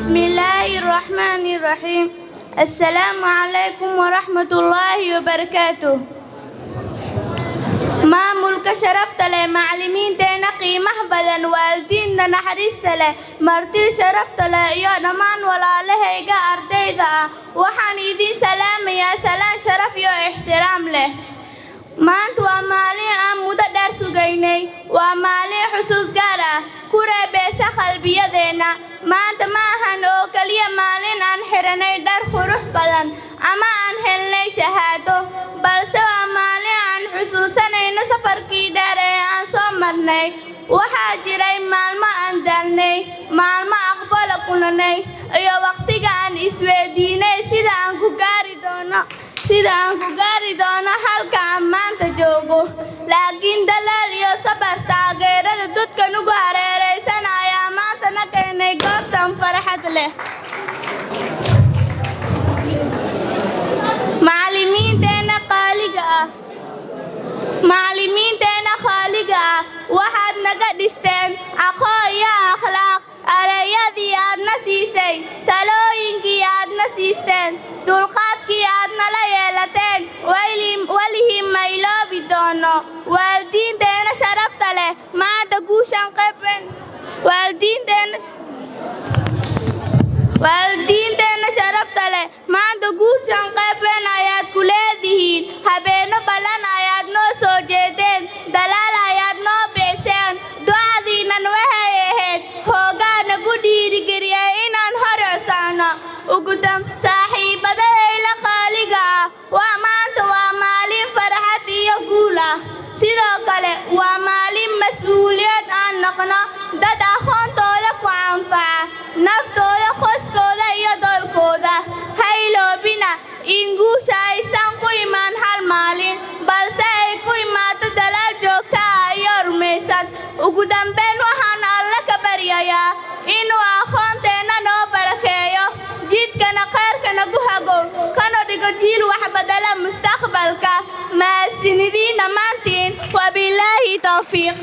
بسم الله الرحمن الرحيم. السلام عليكم ورحمة الله وبركاته. Maamulka sharafta leh, macallimiinteena qiimaha badan, waalidiinta naxariista leh, marti sharafta leh iyo dhammaan walaalahayga ardayda ah, waxaan idin salaamayaa salaan sharaf iyo ixtiraam leh. Maanta waa maalin aan muddo dheer sugaynay. Waa maalin xusuus gaar ah ku reebeysa qalbiyadeenna. Maanta ma ahan oo keliya maalin aan xiranay dhar qurux badan ama aan helnay shahaado, balse waa maalin aan xusuusanayno safarkii dheer ee aan soo marnay. Waxaa jiray maalmo aan daalnay, maalmo aqbala kulanay iyo waqtiga aan isweydiinay sida aan ku gaari doono halka aan maanta joogo. Laakiin dadaal iyo sabar, taageerada dadka nugu hareeraysan ayaa maanta na keenay goobtan farxad leh. Macallimiinteenna qaaliga ah, macallimiinteenna qaaliga ah, waxaad naga dhisteen aqoon iyo akhlaaq. Erayadii aad na siisay, talooyinkii aad na siisteen, dulqaadkii aad nala yeelateen, welihii ma iloobi doono. Waalidiinteenna sharafta leh, maanta guushan qayb waalidiinteenna sharafta leh, maanta guushan qayb weyn ayaad ku leedihiin. Habeenno badan ayaad noo soo jeedeen, dadaal ayaad noo bixiseen. Ducadiinnan waxay ahayd hoggaan nagu dhiirigeliyay inaan hor codsanno. Ugu dam saaxiibadayla qaaliga ah, waa maanta waa maalin farxad iyo guul ah. Sidoo kale waa maalin mas'uuliyad aan noqno dad aqoontooda ku anfaca naftooda, qoyskooda iyo dalkooda. Ha iloobina in guusha aysan ku imaan hal maalin, balse ay ku imaato dadaal joogto ah iyo rumaysan. Ugu dambayn, waxaan Alle ka baryayaa inuu aqoonteenna noo barakeeyo, jidkana khayrka nagu hago, kana dhigo jiil wax badala mustaqbalka. Mahadsanidin dhammaantiin. Wabilaahi tawfiiq.